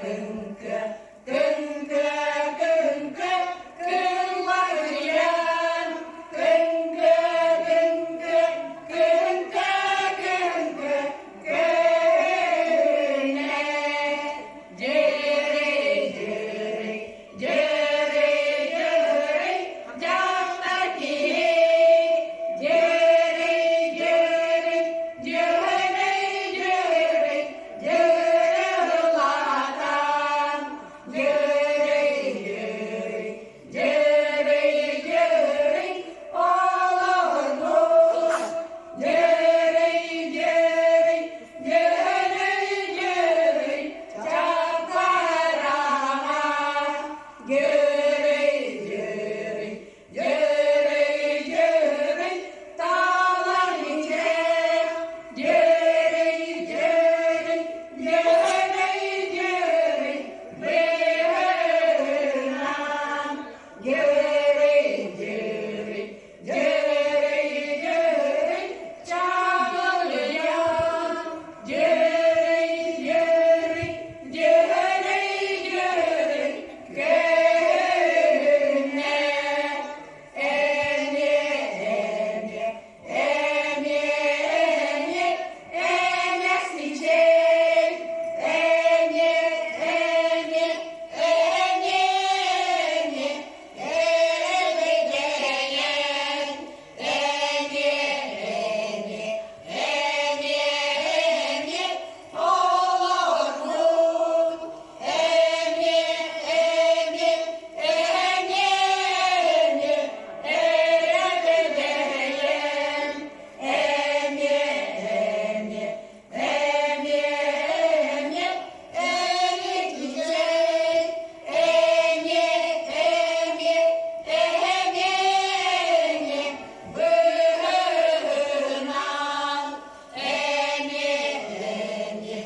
Кыҥкы, кыҥкы, кыҥкы, кылларыйан, кыҥкы, кыҥкы, кыҥкы, кыҥкы, көһүнэ. Дьырый, дьырый, дьырый, дьырый, дьахтар киһи. Дьырый, дьырый, дьырый, дьырый, Дьырылатан, дьырый-дьырый, дьырый-дьырый, олорбут. Дьырый-дьырый, дьырый-дьырый, чаппараҕа. Дьырый-дьырый, Дьөрүй-дьөрүй, талар ичээх, Дьөрүй-дьөрүй, дьөрүй-дьөрүй, быһыынан. Дьөрүй-дьөрүй, дьөрүй-дьөрүй, чаҕылыйан. Дьөрүй-дьөрүй, дьөрүй-дьөрүй, көһүннэ. Эмиэ, эмиэ, эмиэ, эмиэ, эмэхсичэй. Эмиэ, эмиэ, эмиэ, эмиэ, эрэгэйэн. Эмиэ, эмиэ, эмиэ, эмиэ, олорбут. Эмиэ, эмиэ, эмиэ, эмиэ, эрэгэйэн. Эмиэ, эмиэ, эмиэ, эмиэ, эрикичэй. Эмиэ, эмиэ, эмиэ, эмиэ, быһыынан. Эмиэ, эмиэ, эмиэ, эмиэ, эмиэ,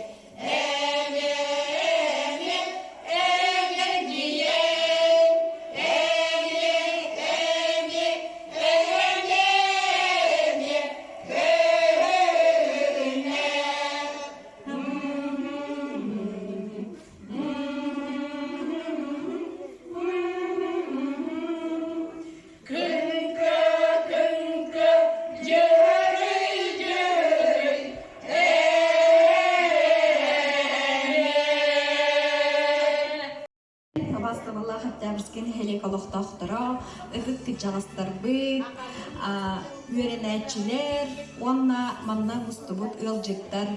эмиэ, эмиэ, эмиэ, эмиэ, көһүнэ. Күҥкэ, күҥкэ, дьөрүй, дьөрүй, ээ Убаастабыллаах Октябрьскай нэһилиэк олохтоохторо, ытык кырдьаҕастарбыт, үөрэнээччилэр уонна манна мустубут ыалдьыттар.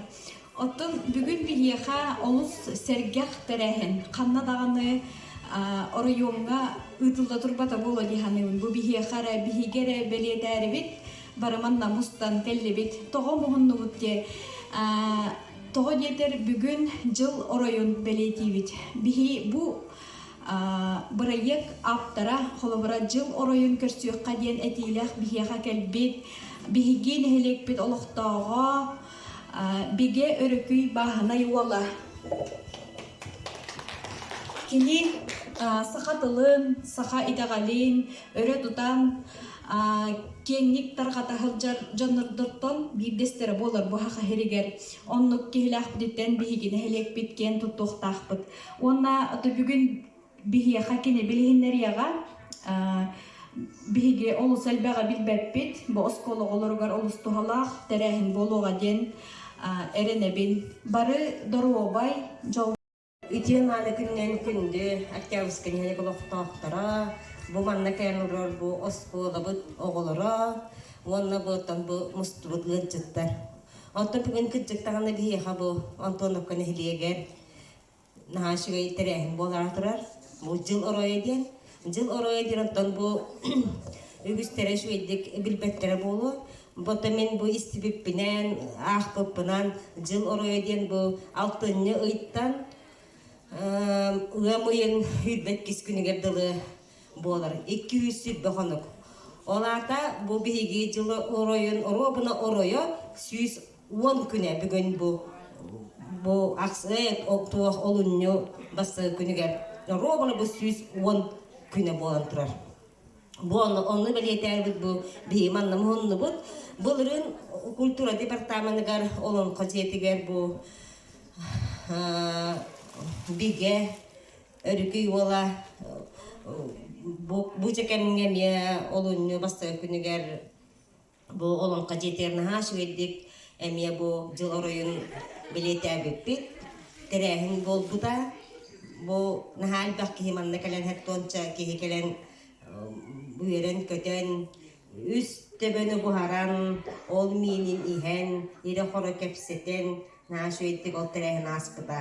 Оттон бүгүн биһиэхэ олус сэргэх тэрээһин. Ханна даҕаны оройуоҥҥа ыытылла турбата буолуо дии саныыбын. Бу биһиэхэ эрэ, биһиги эрэ бэлиэтээрибит, бары манна мустан кэллибит. Тоҕо муһуннубут диэ? Тоҕо диэтэр бүгүн дьыл оройун бэлиэтиибит. Биһи бу бырайыак ааптара, холобура, дьыл оройун көрсүөххэ диэн этиилээх биһиэхэ кэлбит, биһиги нэһилиэкпит олохтооҕо, Бигэ Өрөкүй Бааһынай уола. Кини саха тылын, саха итэҕэлин өрө тутан киэҥник тарҕата сылдьар дьоннордортон биирдэстэрэ буолар бу саха сиригэр. Оннук киһилээхпититтэн биһиги нэһилиэкпит киэн туттуохтаахпыт. Уонна бүгүн биһиэхэ кини билиһиннэриэҕэ. Биһиги олус элбэҕи билбэппит, бу оскуола оҕолоругар олус туһалаах тэрээһин буолуоҕа диэн эрэнэбин. Бары доруобай, дьол Үтүө мааны күнүнэн күндү Октябрьскай нэһилиэк олохтоохторо, бу манна кэлэн олорор бу оскуолабыт оҕолоро уонна бу оттон бу мустубут ыалдьыттар. Оттон бүгүн кырдьык даҕаны биһиэхэ бу Антоновка нэһилиэгэр наһаа үчүгэй тэрээһин буолара турар. Бу дьыл оройо диэн. Дьыл оройо диэн оттон бу үгүстэрэ үчүгэйдик билбэттэрэ буолуо. Бу мин бу истибиппинэн, аахпыппынан дьыл оройо диэн бу алтынньы ыйтан ыам ыйын 22 күнүгэр дылы буолар. 220 хонук. Ол аата бу биһиги дьыл оройун оруобуна оройо 110 күнэ бүгүн бу бу ахсыы туох олунньу бастакы күнүгэр оруобуна бу 110 күнэ буолан турар. Бу ону, ону бэлиэтээбит бу биһиги манна муһуннубут. Былырыын культура департаменыгар Олоҥхо дьиэтигэр бу Бигэ Өрүкүй уола бу бу дьэ кэмҥэ эмиэ олунньу бастакы күнүгэр бу Олоҥхо дьиэтигэр наһаа үчүгэйдик эмиэ бу дьыл оройун бэлиэтээбиппит. Тэрээһин буолбута. Бу наһаа элбэх киһи манна кэлэн хэттуонча киһи кэлэн үөрэн-көтөн үс төбөнү буһаран, ол миинин иһэн, ирэ-хоро кэпсэтэн наһаа үчүгэйдик ол тэрээһин ааспыта.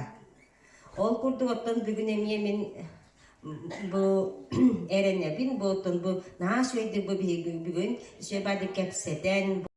Ол курдук оттон бүгүн эмиэ мин бу эрэнэбин, бу оттон бу наһаа үчүгэйдик бу биһиги бүгүн үчүгэй баайдык кэпсэтэн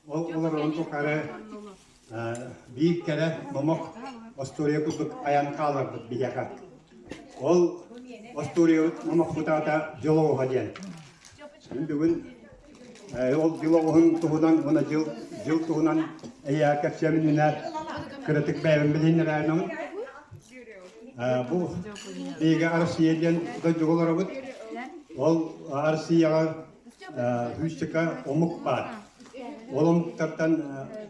Ол олорорун тухары биир кэрэ номох остуоруйа курдук айан хааларбыт биһиэхэ. Ол остуоруйабыт номохпут аата Дьыл оҕуһа диэн. Мин бүгүн ол дьыл оҕуһун туһунан уонна дьыл, дьыл туһунан эйиэхэ кэпсиэм иннинэ кыратык бэйэбин билиһиннэрээримин. Бу биһиги Россия диэн дойдуга олоробут. Ол Россияҕа сүүсчэкэ омук баар. Ол омуктартан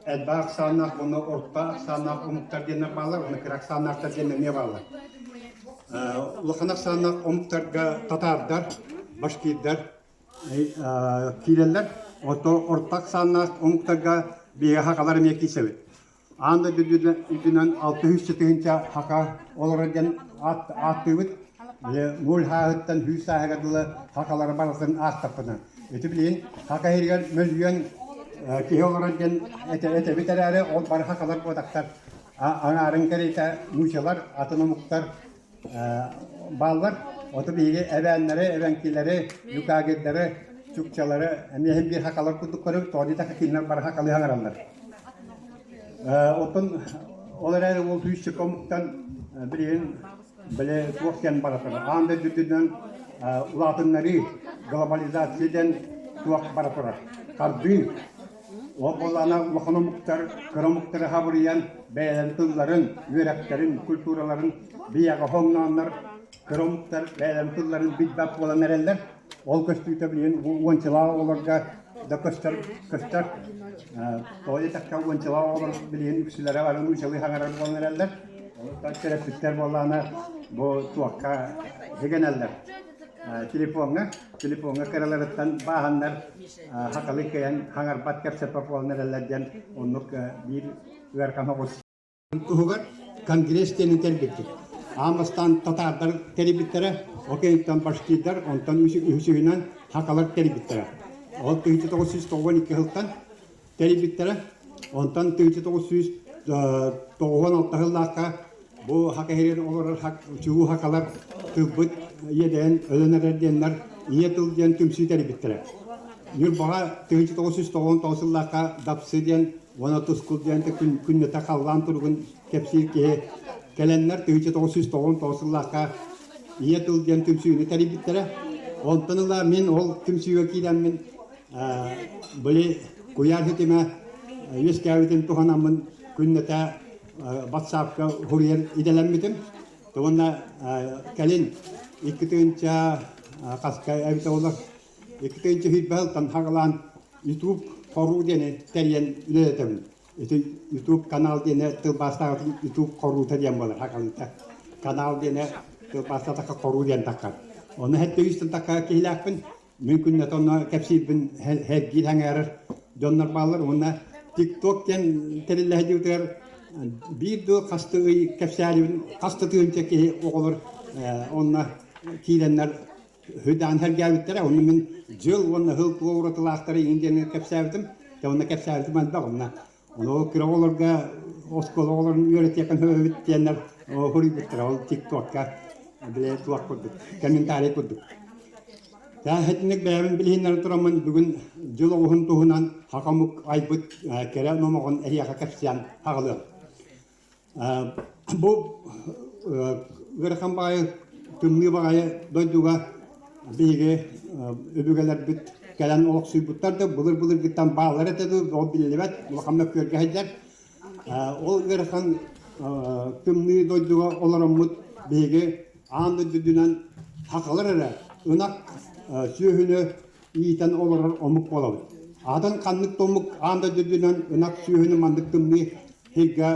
элбэх ахсааннаах уонна орто ахсааннаах омуктар диэннэр бааллар, уонна кыра ахсааннаахтар диэн эмиэ бааллар. Улахан ахсааннаах омуктарга татаардар, башкирдар киирэллэр. Ото орто ахсааннаах омуктарга биһиги хахалар эмиэ киирсэбит. Аан дойду үрдүнэн 600 тыһыынча хака олорор диэн ааттыыбыт. Муоль хааһыттан сүүс сааһыгар дылы хакалары барытын ааттаппына. Ити билигин хака иһигэр мөлүйүөн киһи олорор диэн этэбит эрээри, ол бары хакалар буотахтар. Аҥаарын кэриэтэ нуучалар, атын омуктар бааллар. Оту биһиги эбээннэри, эбэҥкилэри, юкагирдары, чукчалары эмиэ иһин биир хакалар курдук көрөбүт. Тоҕо диэтэххэ кинилэр бары хакалыы хаҥараллар. Оттон ол эрээри ол сүүсчэкэ омуктан билигин били туох диэн бара турар. Аан дойду үрдүнэн улаатыннарыы, глобализация диэн туох бара турар. Хардыы. Ол буоллаҕына улахан омуктар кыра омуктары хабырыйан бэйэлэрин тылларын, үөрэхтэрин, культураларын бийэҕэ хоҥнооннор кыра омуктар бэйэлэрин тылларын билбэт буолан эрэллэр. Ол көстүүтэ билигин уончалаах оҕолорго да көстөр көстөр. Тоҕо диэтэххэ уончалаах оҕолор билигин үксүлэрэ бары нуучалыы саҥарар буолан эрэллэр. Ол төрөппүттэр буоллаҕына бу туохха сигэнэллэр. Телефоҥҥа, телефоҥҥа кыраларыттан бааһаннар хахалы кыайан хаҥарбат кэпсэппэт буолан эрэллэр диэн оннук биир ыарахан оҕус туһугар конгресс диэни тэрийбиппит. Аан бастаан татаардар тэрийбиттэрэ, ол кэнниттэн башкирдар, онтон үһүсүһүнэн хакалар тэрийбиттэрэ. Ол 1992 сылтан тэрийбиттэрэ. Онтон 1996 сыллаахха бу хака иһигэр олорор чулуу хакалар тылбыт иэдэйэн өлөн эрэр диэннэр ийэ тыл диэн түмсүү тэрийбиттэрэ. Ньурбаҕа 1999 сыллаахха Дапсы диэн уонна Тускул диэн күннэтэ халлаан туругун кэпсиир киһи кэлэннэр 1999 сыллаахха Ийэ тыл диэн түмсүүнү тэрийбиттэрэ. Онтон ыла мин ол түмсүүгэ киирэммин били куйаар ситимэ үөскээбитин туһанаммын күннэтэ батсаапка суруйар идэлэммитим. Уонна кэлин 2 тыһыынча хаска эбитэ буоллар 2 тыһыынча сүүрбэ сылтан саҕалаан YouTube хоруу диэни тэрийэн үлэлэтэбин. Ити YouTube канал диэни тылбаастаабыт YouTube хоруута диэн буолар хакалыыта. Канал диэни тылбаастаатахха хоруу диэн таххар. Ону хэттэ үстэн такка киһилээхпин. Мин күннэтэ онно кэпсиирбин һэргиир сэҥээрэр дьоннор бааллар уонна TikTok диэн тэриллэһдьибитигэр биир дуу хасты ый кэпсээлибин хас да тыһыынча киһи оҕолор онно киирэннэр Хүдээн сэргээбиттэрэ, онно мин дьыл уонна сыл туох уратылаахтара иҥин диэн кэпсээбитим. Дьэ онно кэпсээбитим элбэх онно. Ону кыра оҕолорго оскуола оҕолорун үөрэтиэххин сөбүт диэннэр хоруйбуттара. Ол тиктокка бile туох курдук, комментарий курдук. Итинник бэйэбин билиһиннэрэн тураммын бүгүн дьыл оҕуһун туһунан хахамык айбыт кэрэ номоҕун эһиэхэ кэпсээн аҕалыам. Бу ыарахан баҕайы, тымныы баҕайы дойдуга биһиги өбүгэлэрбит кэлэн олохсуйбуттар да былыр-былыргыттан бааллар этэ дуу, ол биллибэт, улахан мөккүөргэ сылдьар. Ол ыарахан тымныы дойдуга олороммут биһиги аан дойдунан сахалар эрэ ынах сүөһүнү иитэн олорор омук буолабыт. Атын ханнык да омук аан дойду үрдүнэн ынах сүөһүнү маннык тымныы сиргэ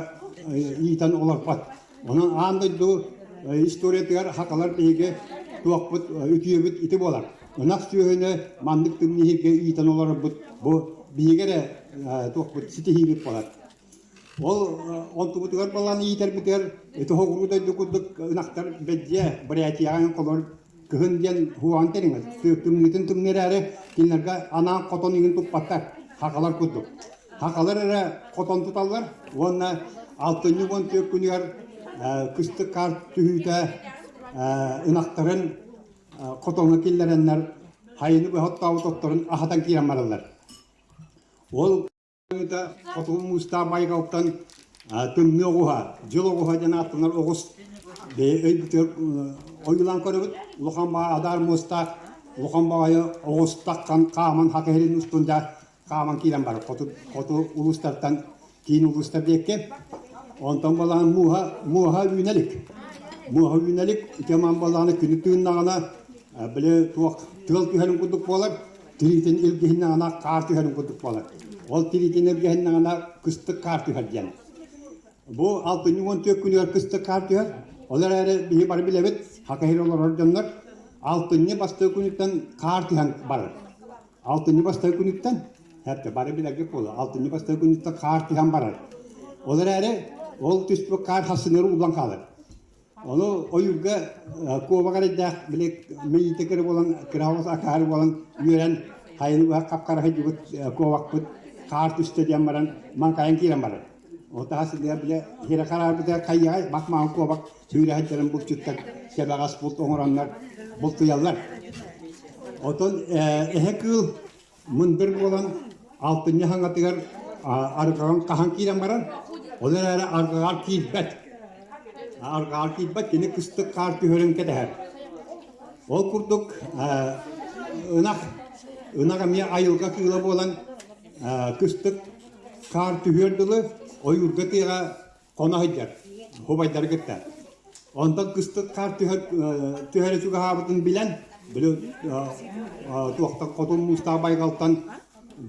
иитэн олорбот. Онон аан дойду историятыгар сахалар биһиги туохпут үтүөбүт ити буолар. Ынах сүөһүнү маннык тымныы сиргэ иитэн олорорбут бу биһиги эрэ туохпут ситиһиибит буолар. Ол онтубутугар балан иитэрбитигэр ити хоҕуруу дойду курдук ынахтар бэдьиэ Бурятияҕа холор кыһын диэн хуаан тэриҥэ тымныытын тымныы эрээри кинилэргэ анаан хотон иҥин туппаттар хахалар курдук. Хахалар эрэ хотон туталлар уонна алтынньы 14 күнүгэр кыстык хаар түһүүтэ ынахтарын хотоҥҥо киллэрэннэр хайыны быһа оттообут отторун аһатан киирэн бараллар. Ол Хотугу муустаах байҕалтан тымныы оҕуһа, дьыл оҕуһа диэн ааттанар оҕус өйбүтүгэр ойуулаан көрөбүт. Улахан баҕайы адаар муостаах, улахан баҕайы оҕус таххан хааман хатыһырын устун да хааман киирэн барар. Хоту, хоту улуустартан киин улуустар диэки. Онтон балаан мууһа, муоһа үүнэ илик. Муоһа үүнэ илик, ити балааны күнү тыыннаҕына, били туох тыал түһэрин курдук буолар. Тириитин илгиһиннэҕинэ хаар түһэрин курдук буолар. Ол тириитин илгиһиннэҕинэ кыстык хаар түһэр диэн. Бу алтынньы 14 күнүгэр кыстык хаар түһэр. Ол эрээри биһи бары билэбит, хакаһир олорор дьоннор алтынньы бастакы күнүттэн хаар түһэн барар. Алтынньы бастакы күнүттэн, хэпте бары билэргэ буолуо, алтынньы бастакы күнүттэн хаар түһэн барар. Ол эрээри ол түспүт хаар хассыныгар ууллан хаалар. Ону ойуурга куобах эрэйдээх били мэйиитэ кыра буолан, кыраҕас акаары буолан үөрэн хайыны быһа хап-хара сылдьыбыт куобахпыт хаар түстэ диэн баран маҥхайан киирэн барар. Ол таһас били хирэ хараарбыта хайыаҕай мах-маҕан куобах сүүрэ сылдьарын булчуттар кэбэҕэс булт оҥороннор бултуйаллар. Отон эһэ кыыл мындыр буолан алтынньы хаҥатыгар арҕаҕын хаһан киирэн баран, ол эрээри арҕаҕар киирбэт. Арҕаҕар киирбэт, кини кыстык хаар түһэрин кэтэһэр. Ол курдук ынах, ынах эмиэ айылҕа кыыла буолан кыстык хаар түһүөр дылы ойуурга тыаҕа хоно сылдьар, убайдары кытта. Онтон кыстык хаар түһэр түһэрэ чугаһаабытын билэн, били туохтан хотун муустаах байҕалтан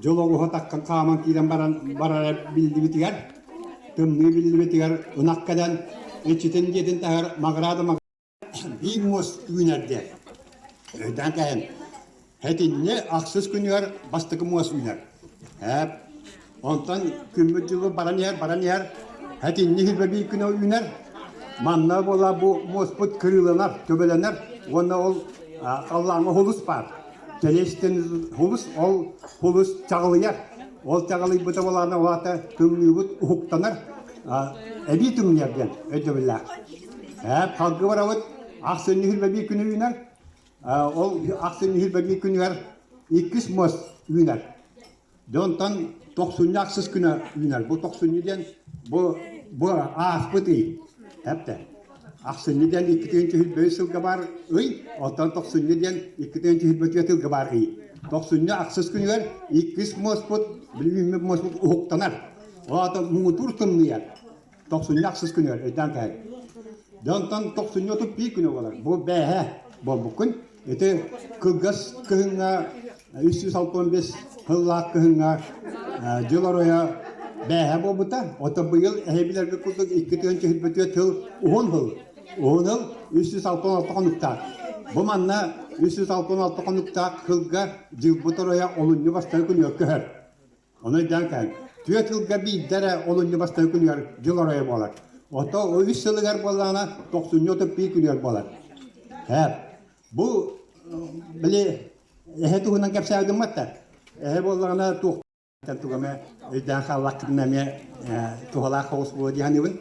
дьыл оҕуһа таккан хааман киирэн баран барара биллибитигэр, тымныы биллибитигэр ынах кэлэн иччитин дьиэтин таһыгар маҕыраада Биир муос үүнэр диэн. Өйдөөн кэһэн, Хэтинньи ахсыс күнүгэр бастакы муос үүнэр. Ээп. Онтон күммүт дьылы баран иһэр, баран иһэр. Хэтинньи хилбэ биир күнэ үүнэр. Манна буола бу муоспут кырыыланар, төбөлөнөр уонна ол халлааҥҥа хулус баар. Тэлиэстэн хулус, ол хулус чаҕылыйар. Ол чаҕылыйбыта буолаана улаата тымныыбыт уһуктанар, эбии тымныйар диэн өйдөбүллээх. Ээ, халгы барабыт ахсынньы хилбэ биир күнү үүнэр. Ол ахсынньы хилбэ биир күнүгэр иккис муос үүнэр. Дьэ онтон тохсунньу ахсыс күнэ үүнэр. Бу тохсунньу диэн бу бу ааспыт ый. Эптэ. Ахсынньы диэн 2 сүүс сылга баар ый, оттон тохсунньу диэн 2 сүүс сылга баар ый. Тохсунньу ахсыс күнүгэр иккис муоспут, билиммит муоспут уһуктанар. Ол аата муҥутуур тымныйар. Тохсунньу ахсыс күнүгэр өйдөөн кэһэр. Дьэ онтон тохсунньу 31 күнэ буолар. Бу бээһэ буолбуккун. Ити кылгас кыһыҥҥа 365 сыллаах кыһыҥҥа дьыл оройо бээһэ буолбута. Оттон быйыл эһэбилэргэ курдук 2 тыл уһун сыл. Уһун сыл 366 хонуктаах. Бу манна 366 хонуктаах сылга дьылбыт оройо олунньу бастакы күнүгэр көһөр. Ону өйдөөн кэһэн, түөрт сылга биирдэ эрэ олунньу бастакы күнүгэр дьыл оройо буолар. Ото үс сылыгар буоллаҕына тохсунньу 31 күнүгэр буолар. Һээп. Бу били эһэ туһунан кэпсээбитим батта. Эһэ буоллаҕына туох Тугу эмэ өйдөөн хааллаххытына эмиэ туһалаах соҕус буолуо дии саныыбын.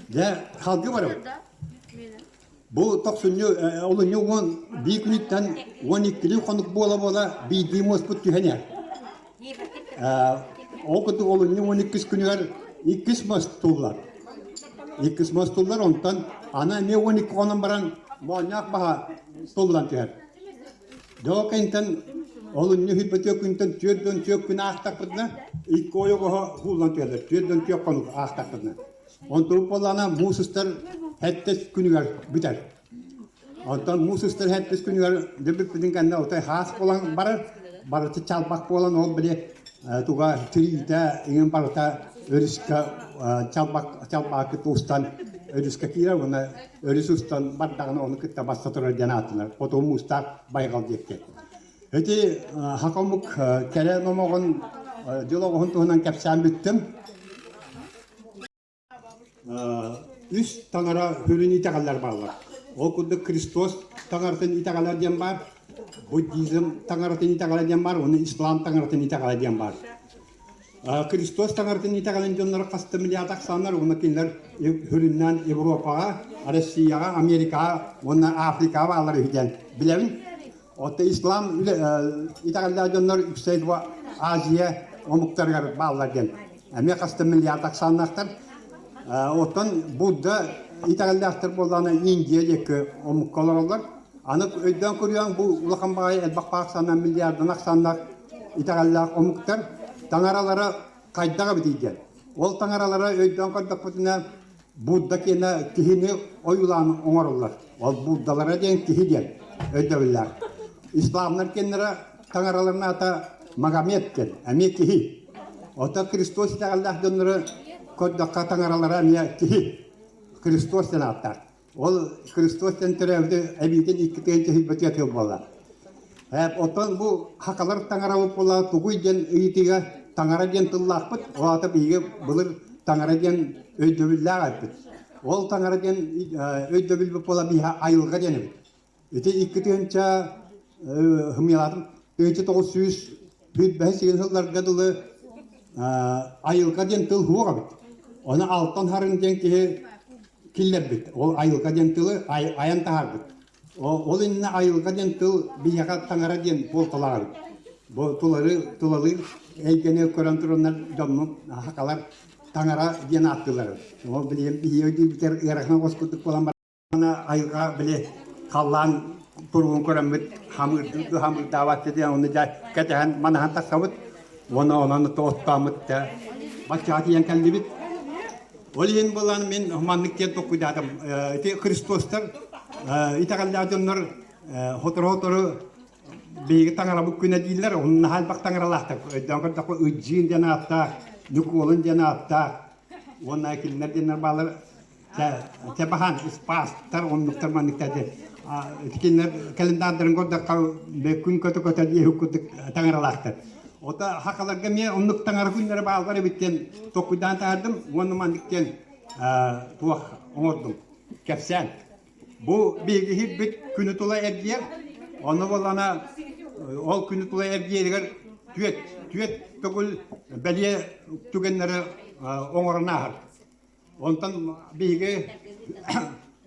Дьэ, халгы барабыт. Бу тохсунньу олунньу 11 күнүттэн 12-лии хонук буола-буола биирдии муоспут түһэн иһэр. Ол курдук олунньу 12 күнүгэр иккис муос туллар. Иккис муос туллар, онтон аны эмиэ 12 хонон баран моонньоох баһа туллан түһэр. Дьэ ол кэнниттэн олунньу үһү күнтэн 44 күн аахтахпытына икки ойоҕоһо ууллан түһэллэр 44 хонук аахтахпытына. Онтубут буоллаҕына муус устар сэттис күнүгэр бүтэр. Онтон муус устар сэттис күнүгэр дьэ бүппүтүн кэннэ отой хаас буолан барар, барыта чалбах буолан ол били туга тириитэ иҥин барыта өрүскэ чалбах чалбаакы устан өрүскэ киирэр уонна өрүс устан бардаҕына ону кытта басса турар диэн ааттанар. Хотугу муустаах байҕал диэкки. Ити саха омук кэрэ номоҕун дьыл оҕуһун туһунан кэпсээн бүттүм. Үс таҥара сүрүн итэҕэллэр бааллар. Ол курдук Христос таҥаратын итэҕэлэ диэн баар, буддизм таҥаратын итэҕэлэ диэн баар уонна ислам таҥаратын итэҕэлэ диэн баар. Христос таҥаратын итэҕэлин дьонноро хас да миллиард ахсааннар уонна кинилэр сүрүннээн Европаҕа, Россияҕа, Америкаҕа уонна Африкаҕа бааллар үһү диэн билэбин. Оттон ислам итэҕэллээх дьоннор үксэ Азия омуктарыгар бааллар диэн эмиэ хас да миллиард ахсааннаахтар. Оттон Будда итэҕэллээхтэр буоллаҕына Индия диэки омукка олороллор. Аны өйдөөн көрүөҥ бу улахан баҕайы элбэх ахсааннаах миллиардан ахсааннаах итэҕэллээх омуктар таҥаралара хайдах эбитий диэн. Ол таҥаралара өйдөөн көрдөхпүтүнэ Будда киэнэ киһини ойуулаан оҥороллор. Ол Буддалара диэн киһи диэн өйдөбүллээх. Исламнар киэннэрэ таҥараларын аата Магомед диэн, эмиэ киһи. Оттон Христос итэҕэллээх дьоннору көрдөххө таҥаралара эмиэ киһи. Христос диэн ааттаах. Ол Христос диэн төрөөбүтэ эбиитин 2000 сүүрбэтигэ тыл буолла. Оттон бу хакалар таҥарабыт буола тугуй диэн ыйытыыга таҥара диэн тыллаахпыт. Ол аата биһиги былыр таҥара диэн өйдөбүллээх эппит. Ол таҥара диэн өйдөбүлбүт буола биһиэхэ айылҕа диэн эбит. Ити 2000 хымыйалаатым 1900 сигин сылларга дылы айылҕа диэн тыл суох эбит. Ону Алтан Харын диэн киһи киллэрбит. Ол айылҕа диэн тылы айан таһаарбыт. Ол иннинэ айылҕа диэн тыл биһиэхэ таҥара диэн буолталаах эбит. Бу тулары тулалыыр эйгэни көрөн тураннар дьоммут сахалар таҥара диэн ааттыыллар. Ол билигин биһиги өйдүүбүтэр ыарахан оҕус курдук буолан айылҕа били халлаан туругун көрөммүт хамыырдыы хамыырдаабат диэн ону дьэ кэтэһэн манаһан тахсабыт уонна онон оттооммут дьэ баччаҕа тиийэн кэллибит. Ол иһин буолан мин маннык диэн толкуйдаатым. Ити Христостар итэҕэллээх дьоннор сотору-сотору биһиги таҥарабыт күнэ дииллэр, онно наһаа элбэх таҥаралаахтар. Өйдөөн көрдөххө Ыдьыын диэн ааттаах, Ньукуолун диэн ааттаах уонна кинилэр диэннэр бааллар Чэ баһаан ыспаастар оннуктар манныктар диэн кинилэр календаардарын көрдөххө күн көтө-көтө диэһи курдук таҥаралаахтар. Ото хахаларга эмиэ оннук таҥара күннэрэ бааллар эбит диэн толкуйдаан таһардым уонна маннык диэн туох оҥордум кэпсээн. Бу биһиги иһирбит күнү тула эргийэр. Ону буоллаҕына ол күнү тула эргийэригэр түөт түөт төгүл бэлиэ түгэннэри оҥорон ааһар. Онтон биһиги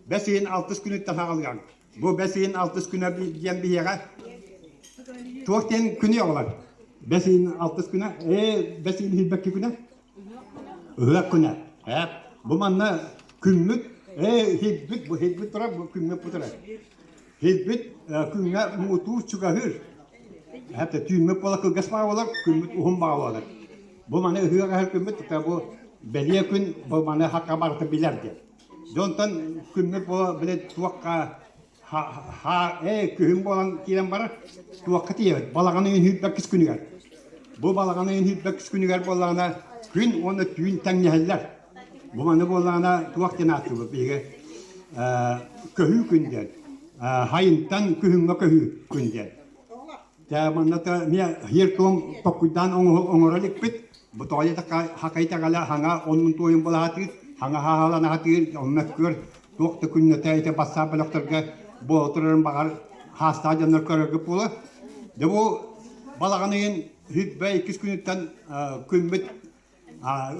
бэс ыйын алтыс күнүттэн саҕалыаҥ. Бу бэс ыйын алтыс күнэ диэн биһиэхэ туох диэн күнү оҕолор? Бэс ыйын алтыс күнэ, ээ бэс ыйын иһирбэкки күнэ? Ыһыах күнэ. Ээ бу манна күммүт, ээ иһирбит, бу иһирбит турар, бу күммүт бу турар. Иһирбит күҥҥэ муҥутуур чугаһыыр. Хата түүммүт буола кылгас баҕа буолар, күммүт уһун баҕа буолар. Бу маны ыһыах аһар күммүт, бу бэлиэ күн бу маны хакка барыта билэр диэн. Дьонтон күммүт буола били туохха ээ күһүн буолан киирэн барар туохха тиийэбит балаҕан ыйын сүүрбэккис күнүгэр. Бу балаҕан ыйын сүүрбэккис күнүгэр буоллаҕына күн уонна түүн тэҥнэһэллэр. Бу маны буоллаҕына туох диэн ааттыыбыт биһиги көһүү күн диэн. Хайынтан күһүҥҥэ көһүү күн диэн. Дьэ манна эмиэ сиэр-туом толкуйдаан оҥоро иликпит. Бу тоҕо диэтэххэ хакай итэҕэлэ хаҥа оннун туойун былаһатыыр, хаҥа хаалан аһатыыр, онно мөккүөр туох да күннэтэ ити бассаап бөлөхтөргө буола турарын баҕар хаастаах дьоннор көрөргүт буолуо. Дьэ бу балаҕан ыйын Һирбэ иккис күнүттэн күммүт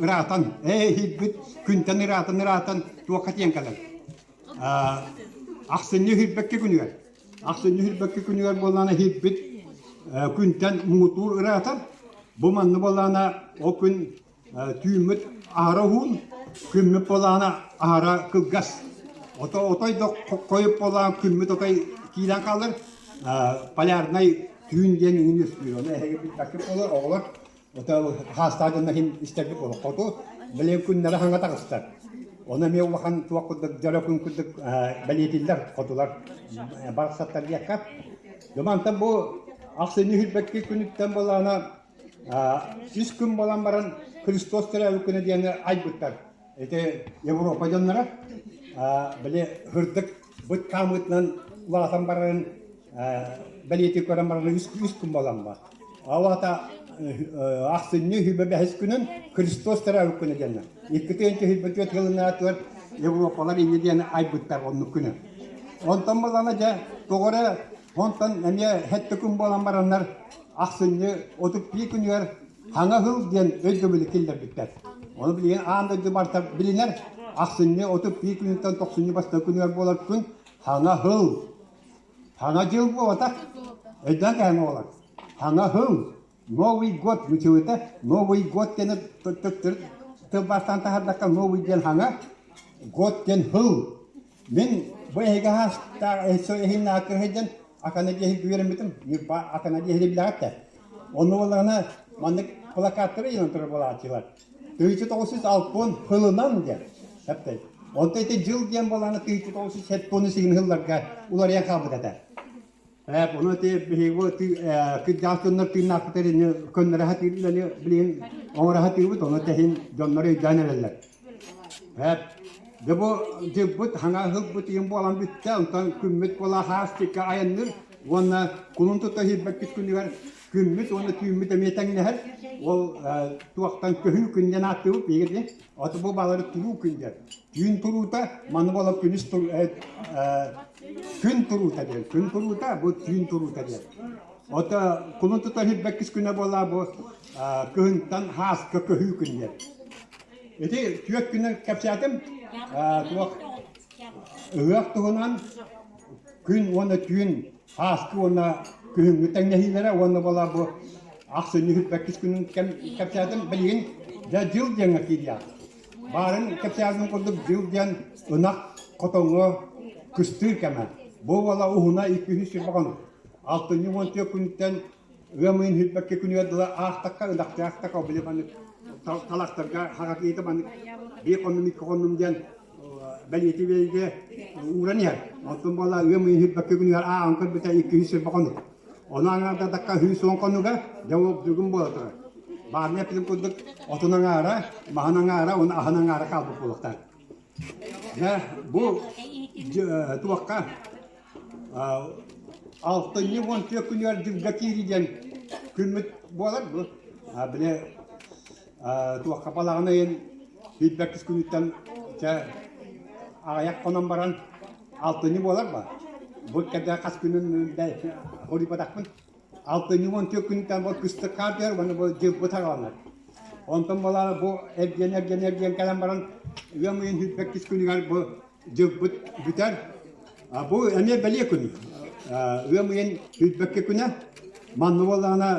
ыраатан, ээ һирбит күнтэн ыраатан ыраатан туохха тиийэн кэлэр. Ахсынньы һирбэкки күнүгэр. Ахсынньы һирбэкки күнүгэр буоллаҕына һирбит күнтэн муҥутуур ыраатар. Бу манна буоллаҕына ол күн Түүммүт аһара уһун, күммүт буолаана аһара кылгас. Ото отой да хойуп буолаан күммүт отой киирэн хаалар. Полярнай түүн диэн иҥин үөскүүр. Ону эһиги билбэккит буолар, оҕолор ото хаастаах дьоннор иһин истэрбит буолар. Хоту билигин күннэрэ хаҥа таҕыстар. Ону эмиэ улахан туох курдук дьоро күн курдук бэлиэтиллэр хотулар барахсаттар диэххэ. Мантан бу ахсынньы сүүрбэкки күнүттэн буолаана Үс күн буолан баран Христос төрөөбүт күнэ диэни айбыттар. Ити Европа дьонноро били һырдык быт хаамыытынан улаатан барарын бэлиэтии көрөн баран үс күн буолан бар. Ол аата ахсынньы хүбэ бэһис күнүн Христос төрөөбүт күнэ диэннэр. Икки тыһыынча 24 сылынаатыгар Европалар инньэ диэн айбыттар оннук күнү. Онтон буоллаҕына дьэ тоҕо эрэ онтон эмиэ сэттэ күн буолан бараннар Ахсынньы 31 күнүгэр Хаҥа Ыһыл диэн өйдөбүлү киллэрбиттэр. Ону билигин аан дойду барыта билинэр. Ахсынньы 31 күнүттэн тохсунньу бастакы күнүгэр буолар күн Хаҥа Ыһыл. Хаҥа дьыл буолбатах. Өйдөөн кэһэн оҕолор. Хаҥа Ыһыл. Новый год мучуйта. Новый год диэн тылбаастаан таһардахха Новый диэн хаҥа, год диэн хыл. Мин бу эһиги хаастаах эһиннээх кырһыйдан акана диэһи үөрэммитим, Ньурба акана диэһи билэҕит да. Онно буоллаҕына маннык плакаттары ыйан турар буолааччылар. 1960 хылынан диэн. Эптэй. Онто ити дьыл диэн буоллаҕына 1970 сигин хылларга уларыйан хаалбыт этэ. Ону ити биһиги кырдьаҕас дьоннор тыыннаахпыт ини көннөрө сатыыр үлэни билигин оҥоро сатыыбыт, ону тэһин дьоннор өйдөөн эрэллэр. Дьэ бу дьылбыт хаҥа ыһылбыт ыйын буолан бүттэ, онтон күммүт буола хаастыкка айанныыр уонна кулун тута иһирбэппит күнүгэр күммүт уонна түүммүт эмиэ тэҥнэһэр. Ол туохтан көһүү күн диэн ааттыыбыт биһиги Аты бу балары туруу күн диэн. Түүн туруута, маны буолар күнүс күн туруута диэн. Күн туруута, бу түүн туруута диэн. Ото кулун тутар хирбэккис күнэ буолаа бу кыһынтан хааска көһүү күн диэн. Ити түөрт күнү кэпсээтим. Туох ыһыах туһунан күн уонна түүн Ааскы уонна күһүҥҥү тэҥнэһиилэрэ уонна буолаа бу ахсынньы 42 күнүн кэпсээтим. Билигин дьэ дьыл диэҥҥэ киириэх. Баарын кэпсээбитим курдук дьыл диэн ынах хотоҥҥо кыстыыр кэмэ. Бу буола уһуна 200 хонук. Алтынньы 14 күнүттэн ыам ыйын 22 күнүгэр дылы аахтахха ынахтаахтахха били маннык талахтарга хаҕатыыта маннык биир хоннум икки хоннум диэн бэлиэтии биэриигэ ууран иһэр. Онтон буола ыам ыйын сүүрбэккэ күнүгэр ааҕан көрбүтэ 220 хонук. Ону аҥаардатахха 110 хонуга дьэ ол бүгүн буола турар. Баарына эппитим курдук отун аҥаара, маһын аҥаара уонна аһын аҥаара хаалбыт буолуохтаах. Дьэ бу туохха алтынньы 14 күнүгэр дьылга киирии диэн күммүт буолар бу. Били туохха балаҕан ыйын билбэккис күнүттэн чэ аҕыйах хонон баран алтынньы буолар ба бу кэрдэ хас күнүн хоруйбатахпын алтынньы 14 күнүттэн бу кыстык хаардыар уонна бу дьылбыт саҕаланар онтон буолаары бу эргиэн эргиэн эргиэн кэлэн баран ыам ыйын сүүрбэккис күнүгэр бу дьылбыт бүтэр бу эмиэ бэлиэ күн ыам ыйын сүүрбэкки күнэ манна буоллаҕына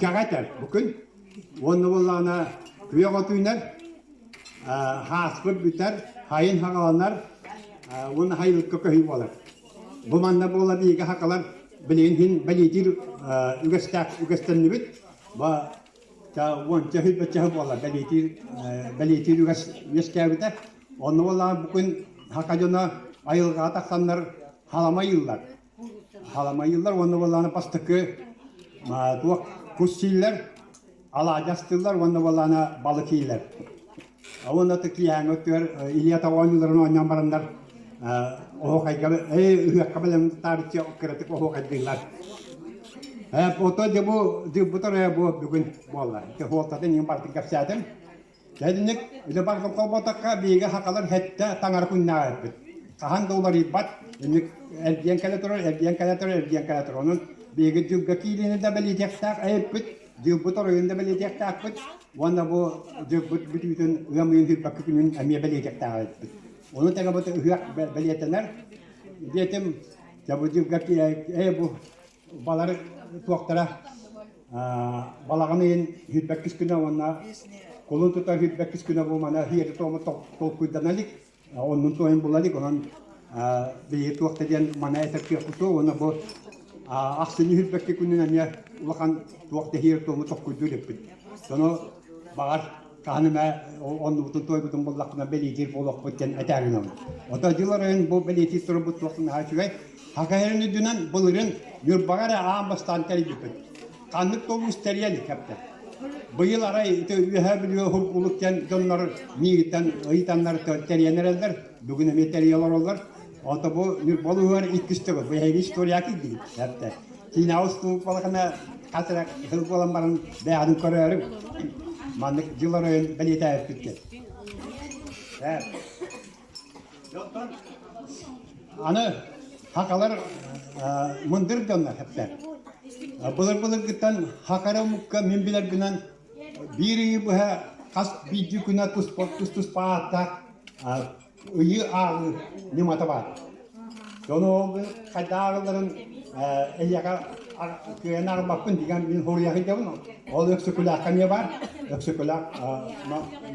кэҕэ этэр бу күн Уонна буоллаҕына күөх от үүнэр, хааспыт бүтэр, хайын хаҕаланар уонна хайылыкка көһүү буолар. Бу манна буола биһиги хакалар билигин хин бэлиэтиир үгэстээх үгэстэннибит. Ба уонча сүүрбэччэ буолар бэлиэтиир бэлиэтиир үгэс үөскээбитэ. Онно буоллаҕына бу күн хака дьоно айылҕаҕа тахсаннар халамайыыллар. Халамайыыллар уонна буоллаҕына бастакы туох кус сииллэр, алаадьы астыыллар уонна буоллаҕына балык сииллэр. Уонна киэһээҥҥи өттүгэр Илья оонньууларын оонньоон бараннар оһуохайга ыһыахха бэлэм таарыччы кыратык оһуохайдыыллар. Ото дьэ бу дьылбыт оройо бу бүгүн буолла. Хуолтатын иһин барытын кэпсээтим. Кэлинник үлэ барытын холботоххо биһиги сахалар сэттэ таҥара күннээҕиппит. Хаһан да уларыйбат, инник эргийэн кэлэ турар, эргийэн кэлэ турар, эргийэн кэлэ турар. Онон биһиги дьылга киириини да бэлиэтиэхтээх эбиппит. Дьылбыт оройун да бэлиэтиэхтээхпит уонна бу дьылбыт бүтүүтүн ыам ыйын сүүрбэккэ күнүн эмиэ бэлиэтиэхтээхпит. Ону тэҥэ бу ыһыах бэлиэтэнэр. Диэтим, дьэ бу дьылга ээ бу балар туохтара балаҕан ыйын сүүрбэккис күнэ уонна кулун тутар сүүрбэккис күнэ бу мана сиэри-туому толкуйдана илик. Оннун туойун була илик, онон биһиги туох да диэн мана этэр кыахпыт суох уонна бу ахсынньы сүүрбэкки күнүн эмиэ улахан туох да сиэри-туому толкуйдуу иликпит. Ону баҕар хаһан эмэ оннубутун туойбутун буллахпына бэлиэтиир буолуохпут диэн этээри гынабын. Ото дьыл оройун бу бэлиэтиир турбут туох наһаа үчүгэй. Хакайарын үрдүнэн былырын Ньурбаҕа эрэ аан бастаан тэрийбиппит. Ханнык да улуус тэрийэн кэптэ. Быйыл арай ити Үөһээ Бүлүү Уһургулук диэн дьоннор миигиттэн ыйытаннар тэрийэн эрэллэр. Бүгүн эмиэ тэрийэ олороллор. Ото бу Ньурба улууһугар иккис төгүл. Бу эһиги история киирдигит. Эптэ. Киинэҕэ устуу балакана хас эрэ сыл буолан баран бэйэҕин көрөөрүҥ. Маннык дьыл оройун бэлиэтээбиппит диэн. Аны хакалар мындыр дьоннор эптэр. Былыр-былыргыттан хакара омукка мин билэрбинэн биир ыйы быһа хас биирдии күнэ тус-туспа ааттаах ыйы ааҕыы ньымата баар. Дьону ол хайдах ааҕылларын эйиэхэ кыайан ааҕбаппын дигэн мин хоруйа сылдьабын. Ол Өксөкүлээххэ эмиэ баар. Өксөкүлээх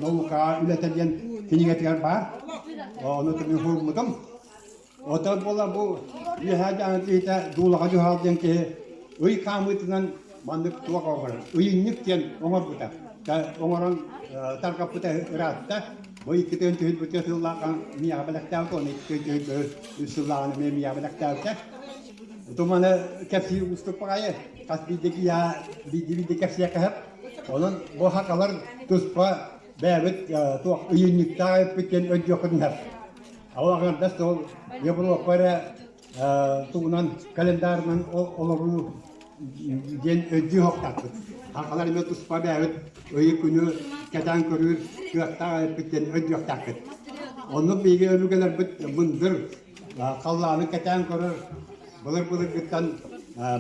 наукаҕа үлэтэ диэн кинигэтигэр баар. Ону мин суруйбутум. Оттон буола бу үөһээ дьаҥы киһитэ Дуулаҕа Дьуһаал диэн киһи ый хаамыытынан маннык туох оҥорор ыйынньык диэн оҥорбута. Оҥорон тарҕаппыта ыраатта. Бу иккитин түһүлбүтэ сыллааҕа миэхэ бэлэхтээбит, уонна иккитин түһүлбүтэ үс сыллааҕын эмиэ миэхэ бэлэхтээбитэ. Туманы кэпсиир уустук баҕайы, хас биирдэ киһиэхэ биирдии-биирдэ кэпсиэххэ сөп. Онон бу хакалар туспа бэйэбит туох ыйынньыктаах эппит диэн өйдүөххүтүн сөп. Ол аҥардас ол Европа эрэ тугунан календарынан олоруу диэн өйдүү оһохтоохпут. Хакалар эмиэ туспа бэйэбит ыйы күнү кэтээн көрүүр кыахтаах эппит диэн өйдүөхтээхпит. Оннук биһиги өбүгэлэрбит мындыр халлааны кэтээн көрөр былыр-былыргыттан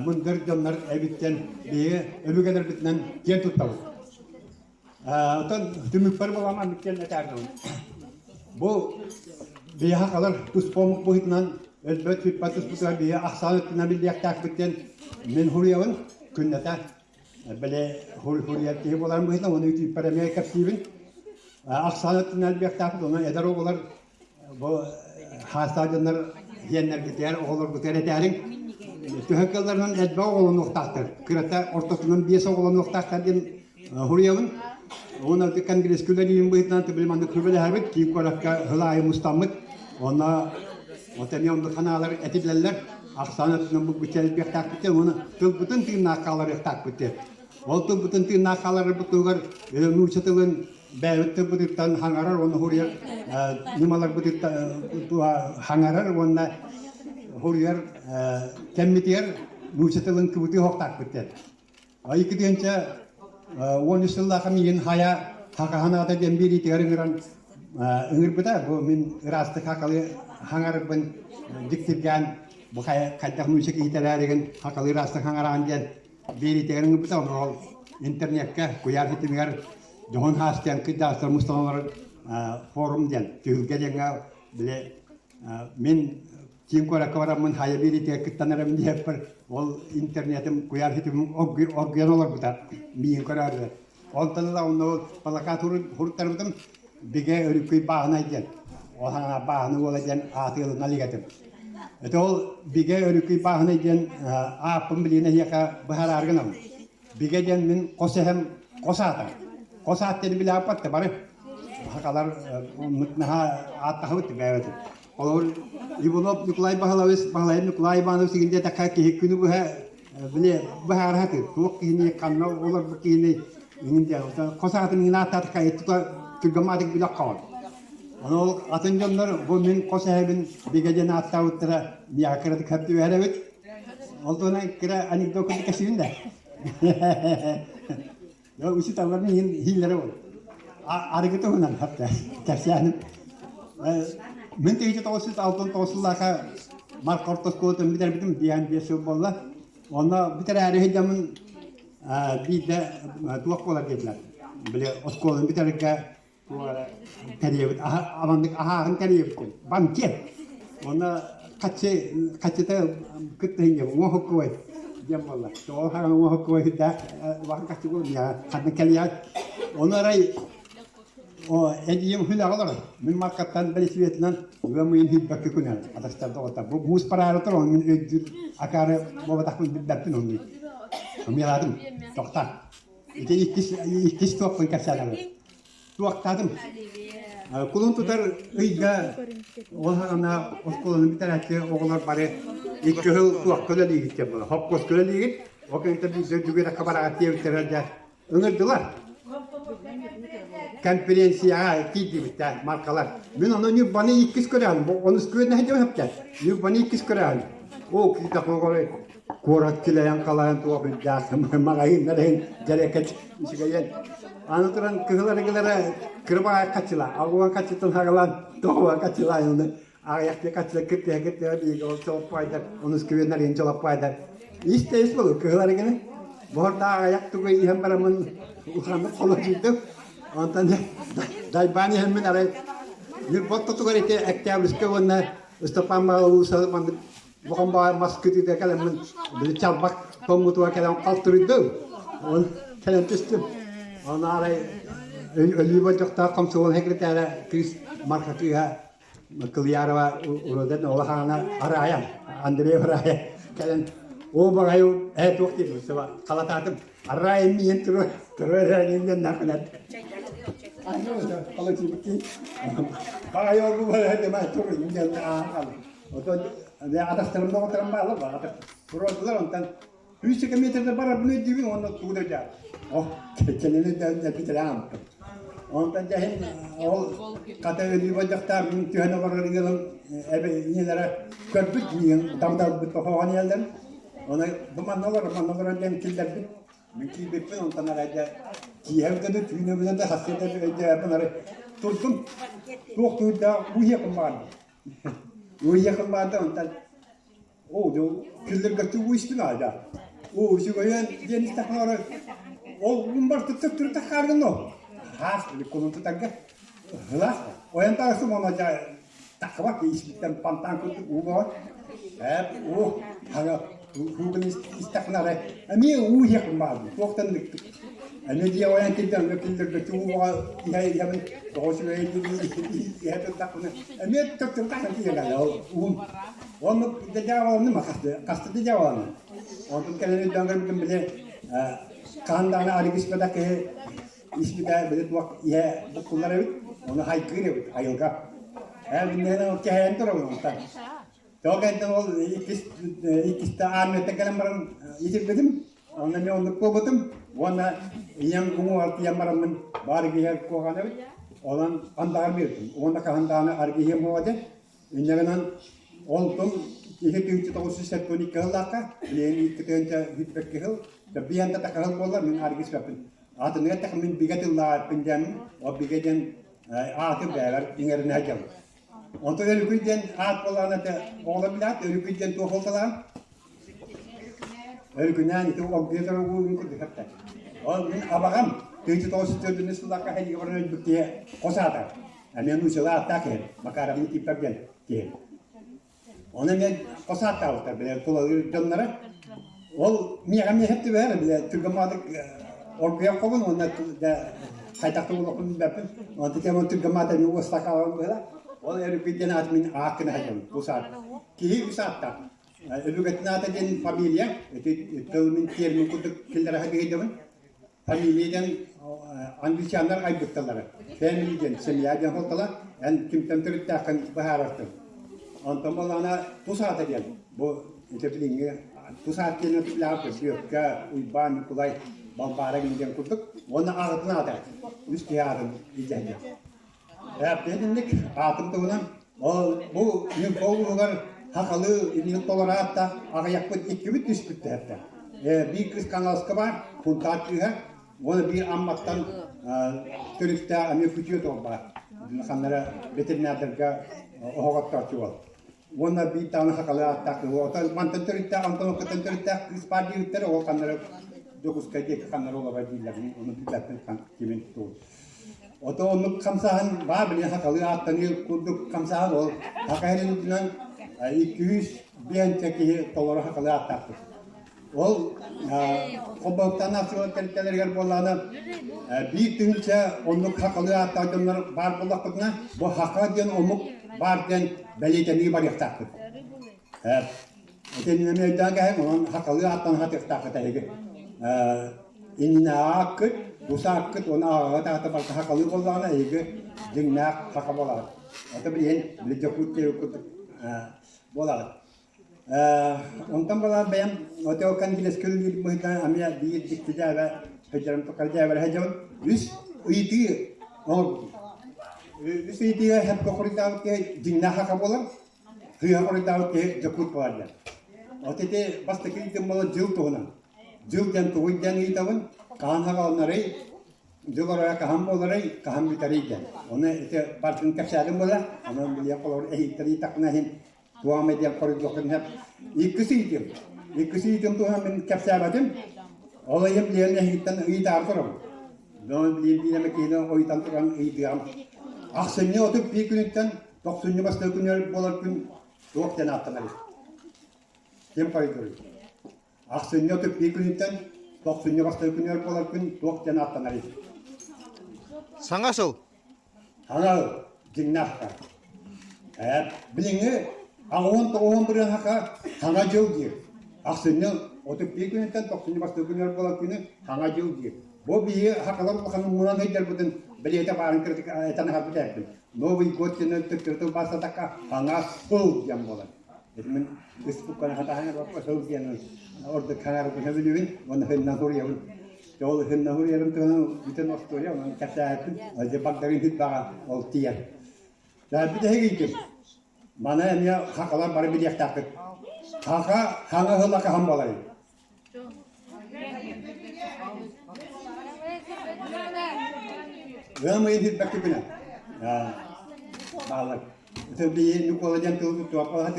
мындыр дьоннор эбиттэн биһиги өбүгэлэрбитинэн киэн туттабыт. Оттон түмүкпэр буолан маннык диэн этээрдим. Бу биһиэхэ халар туспа омук быһыытынан өлбөт сүппэт туспутугар биһи ахсаан өттүнэн биллиэхтээхпит диэн мин хуруйабын күннэтэ били хуруйар киһи буоларым быһыытынан уонна үтүүппэр эмиэ кэпсиибин. Ахсаан өттүнэн элбиэхтээхпит онон эдэр оҕолор Бу хаастаах дьоннор сиэннэргитигэр, оҕолоргутугар этээриҥ. Төһө кыалларынан элбэх оҕолонуохтаахтар. Кырата ортотунан биэс оҕолонуохтаахтар диэн суруйабын. Уонна конгресска үлэлиирим быһыытынан били маннык сүбэлэһэбит, киин куоракка сыл аайы мустаммыт. Онно вот эмиэ оннук санаалар этиллэллэр. Ахсаан өттүнэн булгуччу элбиэхтээхпит диэн, уонна тылбытын тыыннаах хааларыахтаахпыт диэн. Ол тылбытын тыыннаах хааларбыт туһугар нуучча тылын бэйэбит тылбытыттан хаҥарар уонна хуруйар ньымаларбытыттан хаҥарар уонна хуруйар кэммитигэр нуучча тылын кыбытыы оһохтаахпыт диэн. Икки 13 сыллаахха миигин хайа хакаһан аата диэн биэриитигэр ыҥыран ыҥырбыта. Бу мин ыраастык хакалы хаҥарарбын дьиктиргээн бу хайдах нуучча киһитэлээригин хакалы ыраастык хаҥараан диэн биэриитигэр ыҥырбыта. Ол интернеккэ куйаар ситимигэр Дьоһун хаас диэн кыйдаастар мустан олорор форум диэн түһүлгэ диэҥҥэ били мин киин куоракка бараммын хайа биэриитигэр кыттан эрэбин диэппэр ол интернетим куйаар ситимим оргуйан олорбута миигин көрөөрүлэр. Онтон ыла онно ол плакат хуруттарбытым бигэ өрүкүй бааһынай диэн ол хаҥа бааһына уола диэн ааты ылына илик этим. Это ол бигэ өрүкүй бааһынай диэн ааппын билигин эһиэхэ быһараары гынабын. Бигэ диэн мин хос эһэм хос аата. Хос аат диэни билээппат да бары. Сахалар наһаа ааттаһабыт бэйэбит. Холобур, Иванов Николай Баһылович, Баһылай Николай Иванович деген диэтэххэ киһи күнү быһа били быһаарыһа туох киһини ханна олорбут киһини иҥин диэн хос аатын иҥин ааттаатахха тута түргэн билэх хаҕын. Ону ол атын дьоннор бу мин хос эһэбин бигэ диэн ааттаабыттара миэхэ кыратык сөп түбэһэр эбит. Ол туһунан кыра анекдот курдук кэпсиибин да. Учууталлар миигин иһиилэрэ ол. Арыгы туһунан хатта кэпсээним. Мин 1969 сыллаахха Марк ортоскуолатын бүтэрбитим, 55 сыл буолла. Онно бүтэрээри сылдьаммын. Биирдэ туох буолар диэтилэр. Били оскуоланы бүтэрэргэ тэрийэбит аманнык аһааһын тэрийэбит банкет. Уонна хаччы хаччыта кыттыһынньа уҥуоһуккубай диэн буолла. Тоҕо хараҥа уҥуоһуккубай сүрдээх улахан хаччы буолла. Ханна кэлиэҕит. Ону арай О, эдьиийим үлэҕэ олорор. Мин маркаттан бэлисипиэтинэн ыам ыйын сүүрбэккэ күнэ атастарда оҕотор. Бу муус бараары турар, мин өйдүүр акаары буолбатахпын билбэппин оннук. Ымыйалаатым, тохтаа. Ити иккис, иккис туохпун кэпсээнэбин. Туохтаатым. Кулун тутар ыйга ол саҕана оскуоланы бүтэрээччи оҕолор бары икки сыл туохка үлэлиигит диэн буолар. Хопкуоска үлэлиигит, ол кэнниттэн биирдэ дүгүрэххэ бараҕыт диэбиттэрэ дьэ Ыҥырдылар. Конференцияҕа киирдибиттэр маркалар. Мин ону Ньурбаны иккис көрөһүн, онус күөнэһэ диэн сөптөөх. Ньурбаны иккис көрөһүн. Оо, киирдэх куорат килэйэн халайан туох үрдээх маҕаһыыннар иһин дьэрэкэч үчүгэйэн. Аны туран кыһыл арыгылара кырбаҕай хаччыла, алуан хаччытын хагалаан тоҕуа хаччылаан аҕыйахтыы хаччыла кыртыһа кыртыһа биһиги ол чолоппуайдар онус күөннэр иһин чолоппуайдар ис да ис болу кыһыл арыгыны боһордоох аҕыйах тугу иһэн бараммын улаханнык холодьуйдум онтон дайбаан иһэммин арай Ньурба ортотугар ити Октябрьскай уонна Ыстапаан Баҕалууса маннык Бохон баҕар мас кытыыта кэлэммин били чалбах тоҥмутугар кэлэн халтырыйдым. Он кэлэн түстүм. Оны арай өлүү болдьохтоох комсомол секретаря кыыс Марха кыыһа Кылыярова уроден улахана Арая, Андрей Арая кэлэн оо баҕайы ээ туох диир халатаатым Арая миин туру туру эрэ нахынат Баҕайы ол бу туру диэн аахал Отон атастарым доҕотторум баалар туруордулар онтон Үс метрде барарбын өйдүүбүн уонна тугу да өйдөөн. О, кэлини бүтэрэ Онтон дьэһин ол хата өлүү болдьохтоох мин түһэн олорор ыалым эбэ ийэлэрэ көрбүт миигин дамдалбыт хоһоон ийэлэрим. Оны бу манна олорор, манна олорор диэн киллэрбит. Мин киирбиппин онтон арай дьэ киэһэ да түүн өбүтэ да сарсыарда өйдөөбүн арай турдум. Туох туйдаах уйуохум баҕардым. Уйуохум баҕарда онтон Оо, дьэ, киллэргэччи уу истин аайда. Оо, үчүгэйэн диэн истэхпинэ ары ол бар төттөрү таххааргын оо. Хаас кулун тутарга ылаас. Ойон тағыстым оны дьэ таххыбат испиттэн пантаан курдук уу бөҕө. Эп уу хага уугун истэхпинэ арай эмиэ уу иһиэхпин баҕардым. Туохтан ынырыктык. Эмиэ дьиэ ойон киирдим, эмиэ киллэргэччи уу бөҕө иһэ иһэбин тоҕо үчүгэйин иһэ турдахпына эмиэ төттөрү тахсан тиийэн кэллэ ол уум. Оннук дьаабаланным, хаста да дьаабаланным. Онтон кэлэн өйдөөн көрбүтүм, били хаһан даҕаны арыгы испэтэх киһи испитэ били туох иһэ буккуллар эбит, ону хайгыыр эбит айылҕа. Ээ бүннэһинэн ол кэһэйэн турабын онтон. Тоҕо кэнтэн ол иккис иккистэ армияттан кэлэн баран итирбитим, онно эмиэ оннук буолбутум. Уонна ийэм уҥуоҕар тиийэн бараммын баар киһи куһаҕан эбит. Онон андаҕар биэрдим. Уонна хаһан даҕаны арыгы иһиэм буола диэн Инньэ гынан онтум киһи 1972 сыллаахха, билигин 2 сүүрбэкки сыл, биэн да сыл буолла, мин аргы испэппин. Аатыныгар так мин бигэ тыллаахпын диэммин, ол бигэ диэн ааты бэйэбэр иҥэринэ сылдьабын. Онтон Өрүкүй диэн аат буоллаҕына этэ, оҕолор билээт, Өрүкүй диэн туох суолталааҕын? Өрүкүнээн ити оргуйа турар курдук эптэ. Ол мин абаҕам 1904 сыллаахха сэриигэ баран өлбүт киһи хос аата. Эмиэ нуучалыы ааттаах киһи, Макаров Никифор диэн киһи. Ону эмиэ хос ааттаабыттар, бile тулалыыр дьонноро. Ол миэхэ эмиэ сөп түбэһэр, бile түргэн баҕатык оргуйан хобун уонна хайдах да буолуохпун билбэппин. Онтон кэмон түргэн баҕата эмиэ уостаах хаалан быһыылаах. Ол Өрүкүй диэн аат мин аат гына сылдьабын, бу саат. Киһи үс ааттаах. Өбүгэтин аата диэн фамилия, ити тыл мин термин курдук киллэрэ сатыырдыбын. Фамилия диэн англичаннар айбытталлара. Family диэн, семья диэн суолтала. Эн кимтэн төрүттээххин быһаарартын. Онтон буоллаҕына тус аата диэн, бу ити билиҥҥи тус аат диэн билэҕин Бүөккэ, Уйбаан, Ньукулай, Балбаара диэн курдук. Уонна аҕатын аата, үс киһи аатын илдьэ Итинник аатым туһунан ол бу Ньурба улууһугар сахалыы иннин толороот да аҕыйахпыт иккибит түспүттэр. Биир кыыс Хаҥаласка баар, Кунтаар кыыһа, уонна биир Амматтан төрүттээх эмиэ күтүөт уол баар. Ханна эрэ ветеринардарга оһох оттооччу уол. Уонна биир даҕаны сахалыы ааттаах кыыс. Оттон мантан төрүттээх, онтон оккуттан төрүттээх кыыс баар диэбиттэрэ, ол ханна эрэ Дьокуускай диэки ханнары олорор дииллэр, ону билбэппин кимин тугун. Ото оннук хамсааһын баар билин хахалыы ааттаныы курдук хамсааһын ол хака иһин 200 киһи толору хахалыы ааттаахпыт. Ол холбоһуктаан аахсыылар тэрилтэлэригэр буоллаҕына 1000 оннук хахалыы ааттаах дьоннор баар буоллахпытына, бу хаха диэн омук баар диэн бэлиэтэнии барыахтаахпыт. Итиннэ өйдөөн кэһэн, онон хахалыы ааттан хатыахтааххыт эһиги. Иннинэ ааккыт, бу сааккыт уонна аҕаҕыт аата барыта хахалыы буоллаҕына, эһиги дьиҥнээх хаха буолаҕыт. Это билигин били дьокуут диэбит курдук буолаҕыт. Онтон балаан бэйэм отеокан билэскэ үлэлиир быһыытынан эмиэ биир дьикти дьээбэ сылдьарым тухары дьээбэрэ сылдьабын. Үс ыйытыы оҥорбутум. Үс ыйытыыга сөпкө хоруйдаабыт киһи дьиҥнээх хака буолар, сыыһа хоруйдаабыт киһи дьокуут буолар диэн. Вот ити бастакы ыйытыым буолар дьыл туһунан. Дьыл диэн тугуй диэн ыйытабын, хаһан хаҕаланарый, дьыл оройо хаһан буоларый, хаһан бүтэрий диэн. Ону ити барытын кэпсээтим буолар, онон билиэх холобур эһииттэн ыйытахпына иһин Туом диэн хоруйдуоххун сөп. Иккис ыйытым. Иккис ыйытым туһунан мин кэпсээбэтим. Ол ыйым билиэн эһигиттэн ыйытаары турабын. Дьон билиэн биир эмэ киһини ойутан туран ыйытыам. Ахсынньы 31 күнүттэн тохсунньу бастакы күнүгэр буолар күн туох диэн ааттанарый? Ким хоруйдууруй? Ахсынньы 31 күнүттэн тохсунньу бастакы күнүгэр буолар күн туох диэн ааттанарый? Саҥа сыл. Анал дьиҥнээххэ. Билиҥҥи 89 бырыһака Саҥа дьыл диир. Ахсынньы 31 күнүттэн тохсунньу бастакы күнүгэр буолар күнү Саҥа дьыл диир. Бу биһиги сахалар улахан муҥунан сылдьарбытын бэлиэтэ баарын кырдьык этэн аһарбыт эбиппин. Новый год диэн төттөрү тылбаастатахха Саҥа сыл диэн буолар. Ити мин республиканы хатаһан сыл диэн ордук хаҥарбын сөбүлүүбүн уонна хыннан суруйабын. Ол хыннаһыр туһунан бүтэн остуоруйа онон кэпсээбиппин дьэ багдарын хүлбэҕэ ол тиийэр. Бүтэһик ыйдым. Маны эмиэ хахалар бары билиэхтээхпит. Хаха хаҥа ыла хаһан буоларый? Ыам ыйын билбэккэ күнэ. Баалар. Ити биһи Ньукуола диэн тылы туттуохха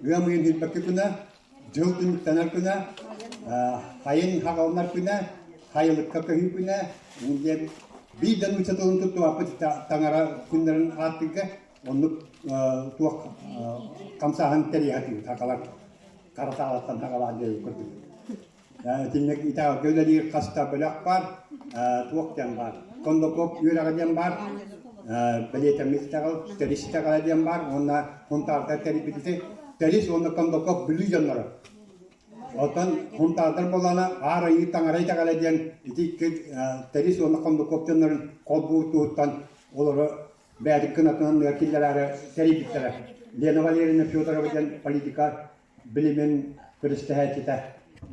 Ыам ыйын билбэккэ күнэ Дьыл түмүктэнэр күнэ, хайын хаҕылынар күнэ, хайылыкка көһүү күнэ диэн биир да нуучча тылын туттубаппыт таҥара күннэрин ааттыырга оннук туох хамсааһын тэрийэ сатыыбыт хахалар хара саалаттан хаҕалаан диэбит курдук. Итинник итэҕэлгэ үлэлиир хаста бөлөх баар, туох диэн баар, Кондаков үөрэҕэ диэн баар, бэлиэтэммит итэҕэл, Тэрис итэҕэлэ диэн баар уонна Хунтаардар тэрийбит ити Тэрис уонна Кондаков Бүлүү дьонноро. Оттон Хунтаардар буоллаҕына Аар Айыы Таҥара итэҕэлэ диэн ити икки Тэрис уонна Кондаков дьоннорун холбуу туһуттан олору бэйэтин кынатынан киллэрээри тэрийбиттэрэ. Лена Валерьевна Федорова диэн политика билимин күрэстэһээччитэ,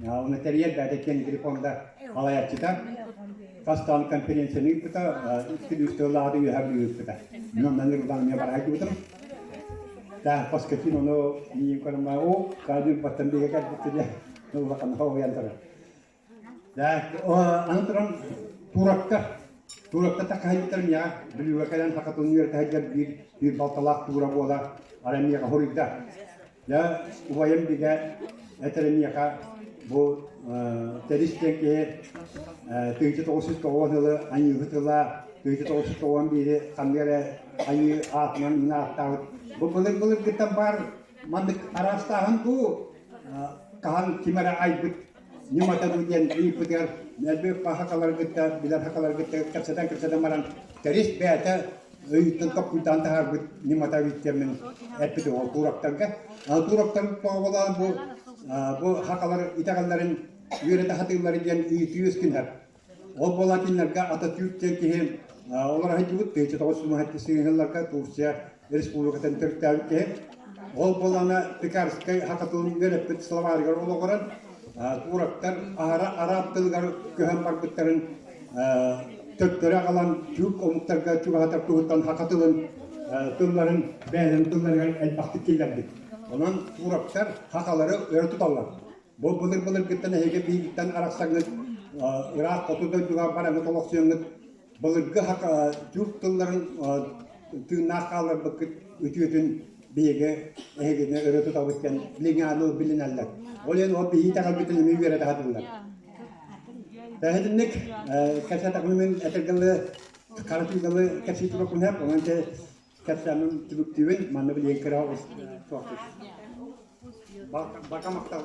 уонна тэрийэр бэйэтэ киэҥ грифонда салайааччыта, хастаан конференцияны ыыппыта, икки тыллаады үөһэ ыыппыта. Мин оннан ырылаан эмиэ бараһа дьыбытым. Та паскатин ону миин көрөмө о каадыр баттан бигэ кэлбит диye улахан хоһуйан турар. Аны туран Туракка Туракка такайбыттар миэхэ Бүлүүгэ кэлэн саха тылын үөрэтэ сылдьар биир биир балталаах туура буола арай миэхэ хоруйда. Дьэ убайым бигэ этэрэ миэхэ бу Тэрис диэн киһи 1990 сылы айыыһы тыла 1991 ханнык эрэ айыы аатынан мин ааттаабыт. Бу былыр-былыргыттан баар маннык араастааһын дуу хаһан ким эрэ айбыт ньымата дуу диэн ыйыппытыгар элбэх хахалары кытта билэр хахалары кытта кэпсэтэн-кэпсэтэн баран Тэрис бэйэтэ өйүттэн токкуйдаан таһаарбыт ньымата эбит диэммин эппит ол туроктарга. Туроктар тоҕо бу бу хахалар итэҕэллэрин үөрэтэ сатыыллар диэн ыйытыы үөскүнэр. Ол буолан кинилэргэ Ататүрк диэн киһи олоро сылдьыбыт 1997 сылларга Турция республикатын төрүттээбит киһи. Ол буолана Пекарскай хакатылын үөрэппит словарыгар олоҕуран туроктар аһара арааб тылыгар көһөн барбыттарын төттөрү аҕалан түүк омуктарга чугаһатар туһуттан хака тылын тылларын бэйэлэрин тылларыгар элбэхтик киллэрбит. Онон туроктар хахалары өрө туталлар. Бу былыр-былыргыттан эһиги биһигиттэн арахсаҥҥыт, ыраах хоту дойдуга бараҥҥыт олохсуйаҥҥыт, былыргы түүр тылларын тыыннаах хаалларбыккыт үтүөтүн биһиги эһигини өрө тутабыт диэн билиҥҥи ааны билинэллэр. Ол иһин ол биһиги итэҕэлбитин эмиэ үөрэтэ сатыыллар. Тэһитинник кэпсээтэхпинэ мин этэргэлы хара тыыгалы кэпсии туруккун һэп, онон те кэпсээммин түмүктүүбүн, манна билигин кыра туохпут. Бака махтал.